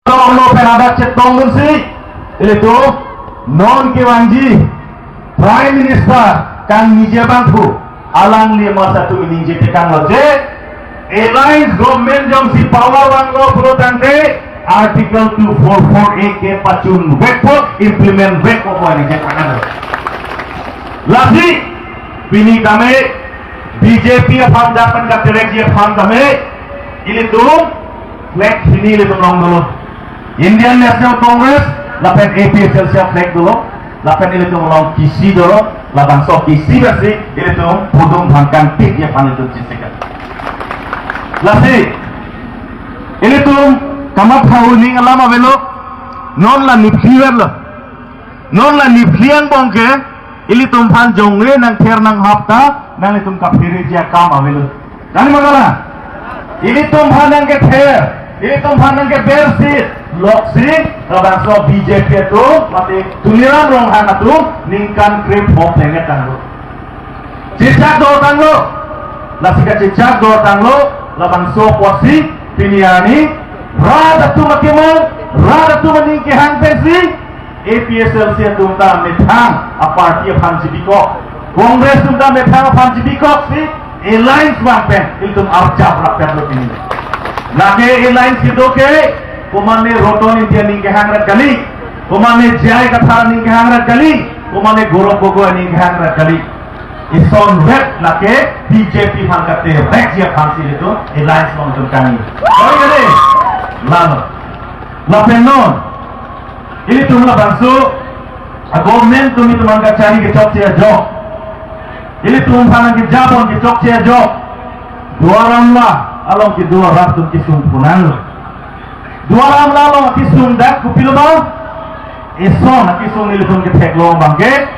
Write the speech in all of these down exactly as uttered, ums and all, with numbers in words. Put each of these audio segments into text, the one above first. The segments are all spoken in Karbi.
Tonglo pen hadak chetongdunsi, ilitum non kevangji Prime Minister kangniji abangphu alangli masa tu ningje tekanglo je, alliance government jongsi power vanglo pulo tangte Article two four four A ke pachunvekpo, implement vekpo pu ningje tekanglo. Lasi pini tame B J P aphan dak pen katerekji aphan tame ilitum flag hini ilitum long dolo. Indian National Congress lapen A P H L C a-flag dolo, lapen ilitum along kisi dolo, labangso kisi basi ilitum pudum bhangkang tik ya pan ilitum chisika. Lasi ilitum kamatha uning alam avelo, non la niphli verlo, non la niphli angbong ke, ilitum aphan jongre nangther nanghap ta, nanglitum kaphere ji akam avelo. Tani magala? Ilitum aphan nangkether, ilitum aphan nangkebersi, loksi, labangso B J P atum, mate Tuliram Ronghang atum, ningkan krepho plenget tanglo. Chechak dotanglo, lasi kachechak dotanglo, labangso apotsi, pini arni, rat atum akemang, rat atum aning kehang pensi, A P H L C atum ta methang a-party aphan chibikok, Congress atum ta methang aphan chibikok si alliance vang pen ilitum arjap rap pen lo pini. Lake alliance kedo ke, komane Roton India aning kehang rat kali, komane J I Kathar aning kehang rat kali, komane Gaurav Gogoi aning kehang rat kali. Isonvet lake B J P aphan katerekji aphansi ilitum alliance along ilitum kangni. Oi kali? Lalo. Lapen non ilitum labangso a-government atum ilitum aphan kachari kechokche ajok, ilitum aphan kejapon kechokche ajok, Duar Amla along kedo arat atum kesung punang. Duar Amla along kesung dak kopilo ma? Eson kesung ilitum ketheklong abangke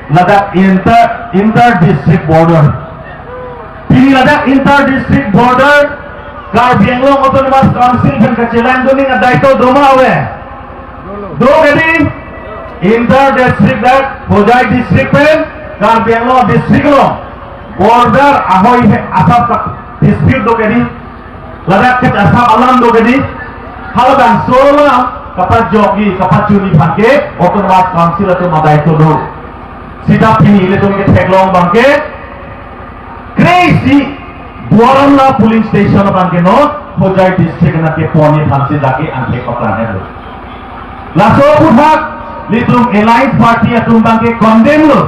ladak inter, inter district border. Pini ladak inter district border Karbi Anglong Autonomous Council pen kachelang doning adaito doma ave? Do kedi? Inter district dak Hojai district pen Karbi Anglong district lo border ahoi he asap ka dispute do kedi? Ladak ke asap alam do kedi? Halabangso alam kapajokji kapachunji aphan ke Autonomous Council atum adaito do. Sita pini ilitum ketheklong abangke, kresi Duar Amla polling station abangke non Hojai district nangkeponji aphansi lake angthek paklang helo. Laso aphuthak ilitum alliance party atum abangke condemn lo.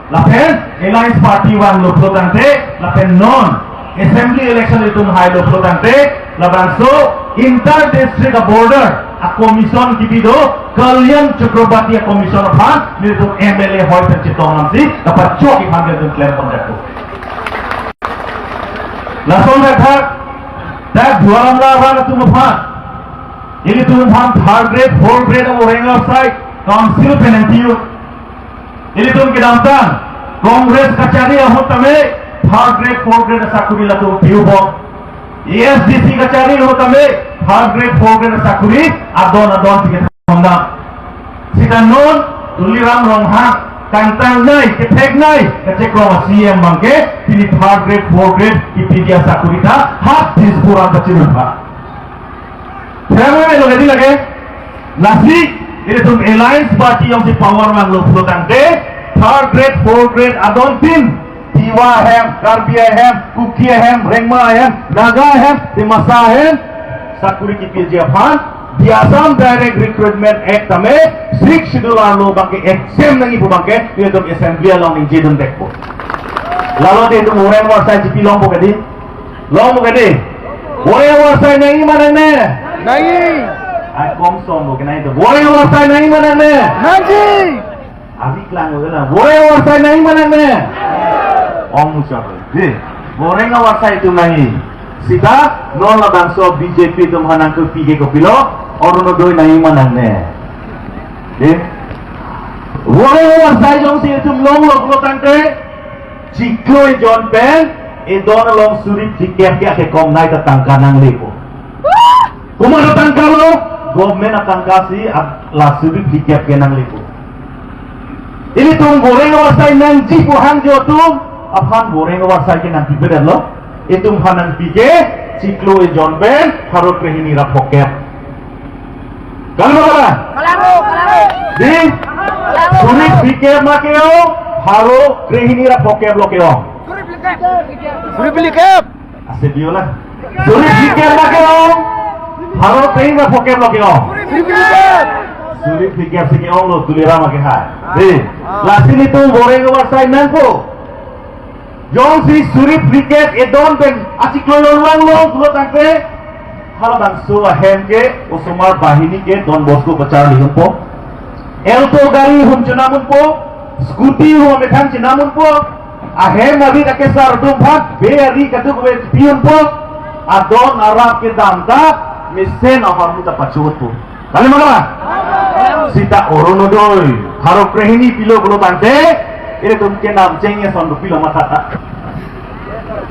Lapen alliance party vanglo pulo tangte, lapen non assembly election ilitum hailo pulo tangte, labangso inter district border a-commission kebi do, Kalyan Chakraborty a-commission aphan nelitum M L A hoi pen chetong nangsi kapachokji aphan nelitum klem pon dako. Lason dak dak Duar Amla arat atum aphan, ilitum aphan third grade, fourth grade a-voreng avarsai council pen nangpiyo. Ilitum kedamtang Congress kachari ahut tame third grade, fourth grade asakuri latum piubom. A S D C kachari ahut tame third grade, fourth grade asakuri adon adon tiket hondam. Sita non Tuliram Ronghang kangtangnei, ketheknei kachekroi a-C E M abangke pini third grade, fourth grade kipiji asakuri ta ha Dispur an kachirun pa. Kherang lo kedi lake. Lasi ilitum alliance party jongsi power vanglo pulo tangte, third grade, fourth grade adon tin, Tiwa ahem, Karbi ahem, Kuki ahem, Rengma ahem, Naga ahem, Dimasa ahem, sakuri kipiji aphan the Assam Direct Recruitment Act tame Sixth Schedule arlo abangke exempt nangji pu abangke ilitum assembly along ningjedun dekpo. Lalo te itum voreng avarsai chipilongpo kedi? Longpo kedi? Voreng avarsai nangji ma nangne? Nangji. Ai, kom som bo kenai to. Voreng avarsai nangji ma nangne? Nangji. Abi klanglo na. Voreng avarsai nangji ma nangne? Ong muchot. Di. Voreng avarsai itum nangji. Sita non labangso B J P atum aphan nangkepi ke kopilo, Orunodoi nangji ma nangne? Di. Voreng avarsai jongsi itum longlo pulo tangte, chiklo ejon pen edon along suri phlikep ke akekom nai ta tangka nangle ko. Komat atangka lo? Government atangka si at-, la suri phlikep ke nangle ko. Ilitum voreng avarsai nangji pu hangjo atum aphan voreng avarsai ke nangpipedet lo. Itum aphan nangpi ke chiklo ejon pen pharo krehini ra phokep. Kali ma kali? Kali, kali. Di? Kali. Suri phlikep ma ke-ong, pharo krehini ra phokep lo ke-ong. Suri phlikep. Ase biyo la. Suri phlikep ma ke-ong, pharo krehini ra phokep lo ke-ong. Suri phlikep. Suri phlikep si ke-ong lo, Tuliram akehai. Di? Lasi nelitum voreng avarsai nangpo. Jongsi suri phlikep edon pen achiklo longlo pulo tangte, halabangso ahem ke, osomar banghini ke Don Bosco kacharli unpo. Alto gari hum chenam unpo, scooty hum methang chenam unpo, ahem abit akesar atum aphan, be ari kaduk be pi unpo, adon arap kedam ta, mesen ahormu ta pacho unpo. Kali ma kali? Sita Orunodoi pharo krehini pilo pulo tangte, ilitum kenam cheng ya son pilo matha ta.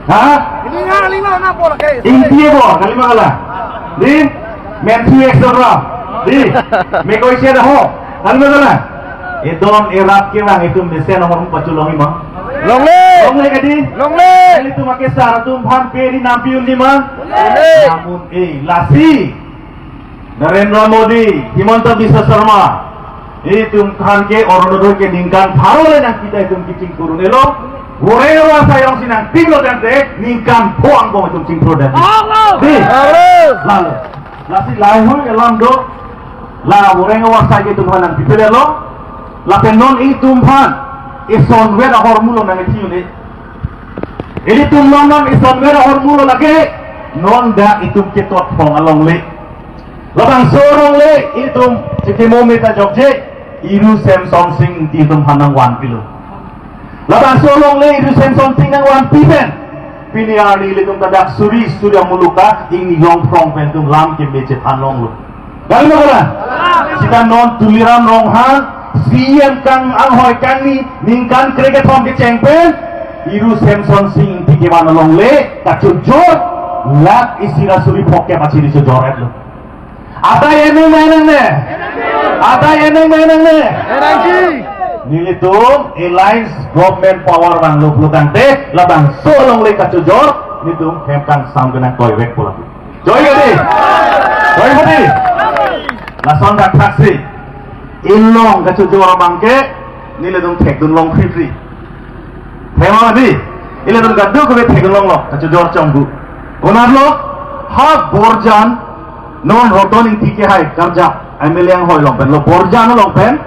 Ha? Ini nga, ini nga, nga bola kayak. Ingti ya bo, kali ma kali? Di, menthu extra. Di, mekoi sia dah ho. Kali ma kali? Edon erap kevang itum mesen ahormu pacho longle ma? Longle. Longle kadi? Longle. Ilitum akesar atum aphan pe ri nampi un-e ma? Longle. Namun, eh, lasi Narendra Modi, Himanta Biswa Sarma, itum aphan ke Orunodoi ke ningkan pharo le nangpi ta itum kechingpurun-elo. Voreng avarsai jongsi nangpilo tangte ningkan pho angbong itum chingpurun det. Alo. Di. Alo. Lalu, lasi lahai hui alam do. La voreng avarsai ke itum aphan nangpipedetlo. Lapen non itum aphan isonvet ahormu lo nangthi un-e. Ilitum non non isonvet ahormu lo lake, non dak itum ketot phong alongle. Labangso alongle, itum chikimo meta jokje, Iru Semson Sing Ingti itum aphan nangvanpilo. Labangso alongle, Iru Semson Sing nangvanpi pen, pini arni ilitum ta dak suri, suri amuluk ta, ingni longphrong pen itum lam keme chethan longlo. Kali ma kali? Sita non Tuliram Ronghang, C E M kang anghoi kangni, ningkan krekethom kecheng pen, Iru Semson Sing Ingti kevan alongle, kachojor, lakh isi ra suri phokep achiri chojor-etlo. Adai eneng ma enangne? Adai eneng ma enangne? Enangji. Nelitum Alliance Government power vanglo pulo tangte, labangso alongle kachojor, nelitum hem kangsam kenang koivek pulo. Joy kadi? Joy kadi? Lason dak thaksi. Inglong kachojor abang ke, nelitum thekdun long free free. Thema di? Ilitum kaduk kave thekdun longlo, kachojor chongbu. Konatlo, ha Borjan, non Roton Ingti kehai karjap, M L A anghoi along pen, lo Borjan along pen,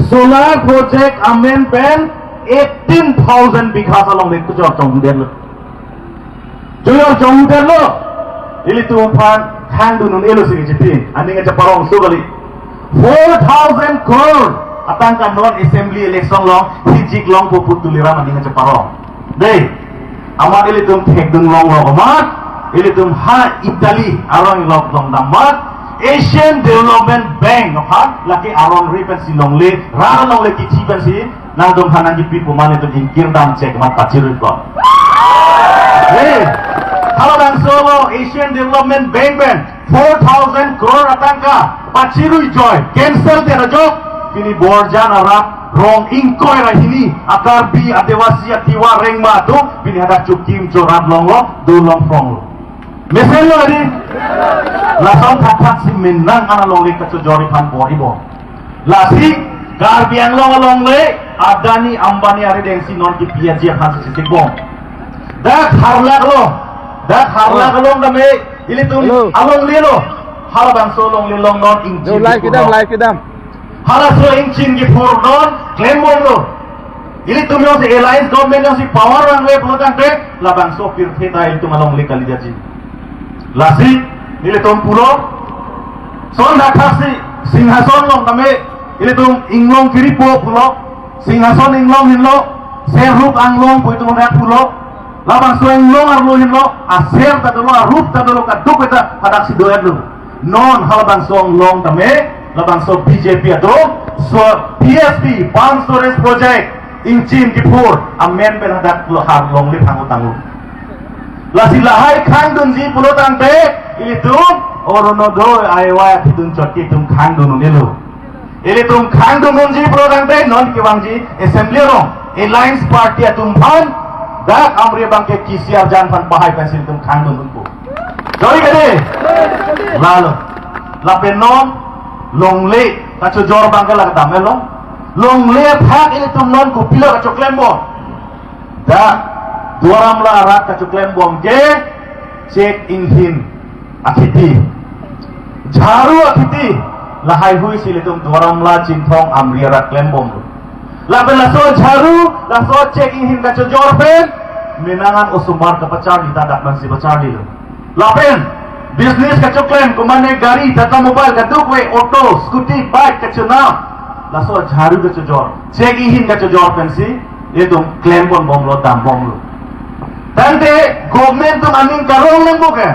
solar project amen pen, eighteen thousand bighas alongle kachojor chongdetlo. Chojor chongdetlo. Ilitum aphan khangdun un-elo si kachiti. Aning aja parong so kali. Four thousand crore atangka non assembly election along hijik longpo pu Tuliram aning aja parong. Dei. Amat ilitum thekdun longlo amat. Ilitum ha Italy arong lok longdam amat. Asian Development Bank aphan lake arong ri pensi longle, ra longle kithi pensi nangtum aphan nangkipi pu mane itum ingkir dam chek mat pachirui ko. Hey, halabangso lo Asian Development Bank pen four thousand crore atangka pachirui joi, cancel te rajok, pini Borjan arap rong ingkoi ra hini, a Karbi, Adivasi, a Tiwa, Rengma atum, pini hadak chukim chorat longlo, do longphronglo. Mesen lo adi. Lason thakthak si menang ana longle kachojor iphan bor-ibo. Lasi Karbi Anglong alongle Adani Ambani arideng si non kipi aji aphan si chesik bom. Dak harlak lo. Dak harlak along kami ilitum alongle lo. Halabangso alongle along non ingchi. Yo, live kedam, live kedam. Halaso ingchin kiphur non klembomlo. Ilitum jongsi alliance government jongsi power vangve pulo tangte labangso pirthe ta ilitum alongle kalijaji. Lasi ilitum pulo son dak thaksi Singhason along tame ilitum inglong kiripo pulo. Singhason inglong henlo, Serhup Anglong pu itum dak pulo. Labangso inglong arlo henlo, aser ta dolo, arup ta dolo, kaduk ta hadak si do-etlo. Non halabangso inglong tame, labangso B J P atum, so P S P, Pump Storage Project, ingchin kiphur, amen pen hadak lo har longle phang utanglo. Lasi lahai khangdunji pulo tangte, ilitum, Orunodoi, A Y athidun chot ke itum khangdun un-elo. Ilitum khangdun unji pulo tangte, non kevangji, assembly along, alliance party atum aphan, dak Amri abang ke K C R Jan aphan pahai pensi itum khangdun unpo. Joy kade. Lalo. Lapen non Longle kachojor abang ke la kedam-et lo. Longle aphak ilitum non kopilo kachoklembom? Dak Duar Amla arat kachoklembom ke chek inghin akheti, jharu akheti, lahaihui si ilitum Duar Amla, Chinthong, Amri arat klembomlo. Lapen laso jharu, laso chek inghin kachojor pen menang an osomar kapacharli ta dak mansi pacharlilo. Lapen business kachoklem, komane gari, Tata Mobile, kaduk ave, auto, scooty, bike kachonam, laso jharu kachojor, chek inghin kachojor pensi ilitum klembom bomlo, dambomlo. Tangte government atum aning karong nangpo ke,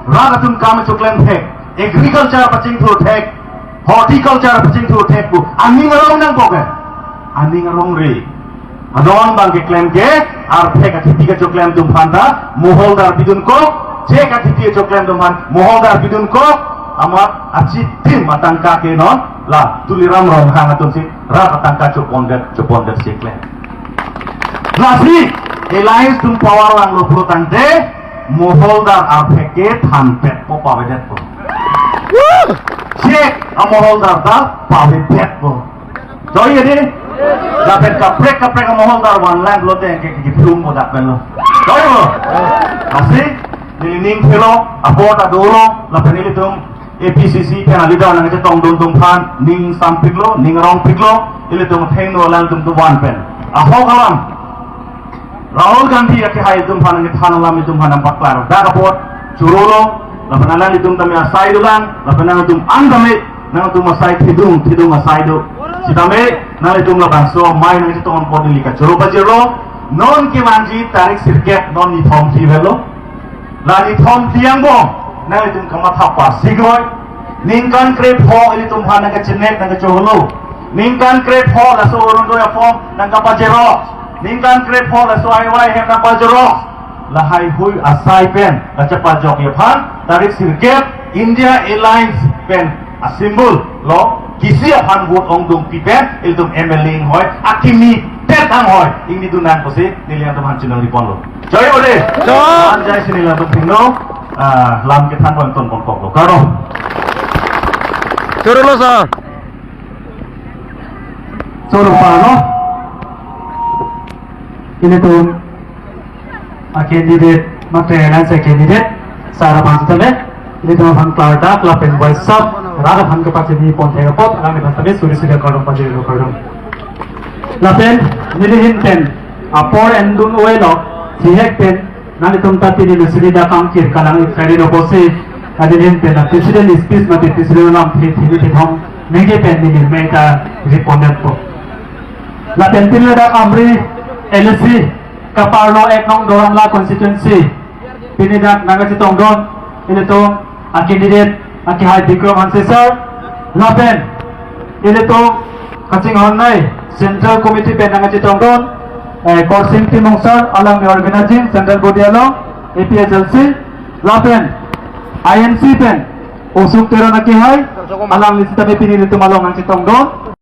rat atum kam choklem thek, agriculture pachingthur thek, horticulture pachingthur thek pu aning arong nangpo ke? Aning arongre. Adon abang keklem ke, arphek akheti kachoklem atum aphan ta moholdar pidunkok, chek akheti kachoklem atum aphan moholdar pidunkok, amat achitim atangka ke non la Tuliram Ronghang atumsi rat atangka chopondet, chopondet si klem. Lasi alliance atum power langlo pulo tangte moholdar arphek ke thanpetpo, pavedetpo. Chek amoholdar ta pavedetpo. Doi ya di? Lapen kaprek kaprek amoholdar vanlang pulote ke ke plum bodak penlo. Doi bo? Lasi neli ning thelo, apor ta dolo, lapen ilitum A P C C pen aleader nangchetongdun atum aphan ning sampiklo, ning rongpiklo, ilitum athengno alangtum tu van pen. Ahok alam Rahul Gandhi akehai atum aphan nangkethan alam itum aphan nangpaklar. Dak apot chorolo, lapen alanglitum tame asai dolang, lapen nangtum an tame, nangtum asai thidung, thidung asai do. Sitame nanglitum labangso amei nangchetong apot neli kachoro pajirlo. Non kevanji tarik sirkep, non nithom phli avelo. La nithom phli angbong nanglitum kamatha pasi kroi. Ningkan krepho ilitum aphan nangkachenek nangkachorolo. Ningkan krepho laso Orunodoi aform nangkapaxerox. Ningkan krepho laso A Y hem nangpaxerox. Lahaihui asai pen kachepajokji aphan tarik sirkep India Alliance pen asymbol lo, kisi aphan vote ongdung pi pen ilitum M L A inghoi akimi tet anghoi ingni dunnang pusi neli nangtum aphan chiningri ponlo. Joy ode. Joy. An jai si neli nangtum athengno, ah, lam kethan pon ton pon koklo. Kardom. Chorolo sir. Choro parlo. Ilitum a candidate, mate alliance candidate sir aphan sitame ilitum aphan klardak lapen WhatsApp rat aphan kepachini pon thek apot alangliphan tame suri suri kardom pajirlo, kardom. Lapen neli ahin pen apor endun oilo, sihek pen nanglitum ta pini nusri da kam kir kalang kari no pusi, neli ahin pen la president speech mate president alam thi thi thi thom neke pen neli mei ta ri pondetpo. Lapen pini ladak Amri L A C kaparlo ek nong Duar Amla constituency, pini dak nangkachetongdun ilitum a candidate akehai Bikram Hanse sir, lapen ilitum kachinghonnei Central Committee pen nangkachetongdun, eh, Korsing Timung sir, alangli organizing Central Body along, A P H L C, lapen I N C pen Osuk Teron akehai, alangli sitame pini ilitum along nangchetongdun.